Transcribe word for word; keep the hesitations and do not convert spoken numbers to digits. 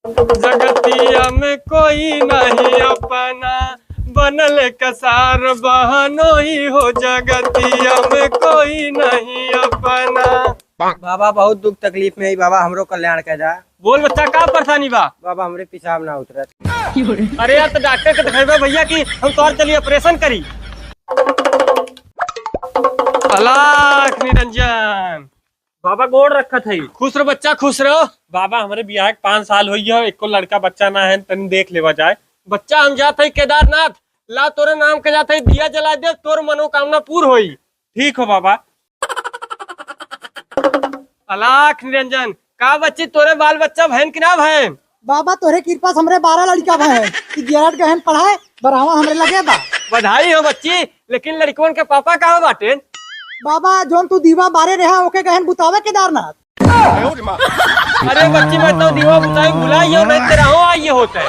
जगतिया में कोई नहीं अपना, बनल कसार बहनोई हो, जगतिया में कोई नहीं अपना। बाबा, बहुत दुख तकलीफ में है बाबा, हमरो कल्याण कर दा। बोल बच्चा, का परेशानी बा? बाबा, हमरे पेशाब ना उतरत। अरे यार, तो डॉक्टर के दिखाइबा भैया कि हम तोर चली ऑपरेशन करी। अलख निरंजन। बाबा, गोड़ रखत है। खुश रहो बच्चा, खुश रहो। बाबा, हमरे बियाह के पाँच साल होई है, एको लड़का बच्चा ना है, तनी देख लेवा जाए। बच्चा, हम जात है केदारनाथ, ला तोरे नाम के जात है, दिया जला दे, तोर मनोकामना पूर होई। ठीक हो बाबा। अलख निरंजन, का बच्ची, तोरे बाल बच्चा भयन कि ना भयन? बाबा, तोरे कृपा से हमरे बारह लड़का भयन। कि गिरट गहन पढ़ाए, बरहवा हमरे लगे बा। बधाई हो बच्ची, लेकिन लड़कवन के पापा कहाँ बाटेन? बाबा, जोन तू दीवा बारे रहा, ओके गहन बुतावे केदारनाथ। अरे बच्ची, मैं तो दीवा बुताई भुलाई हो, नहीं तेरा हो आई होते।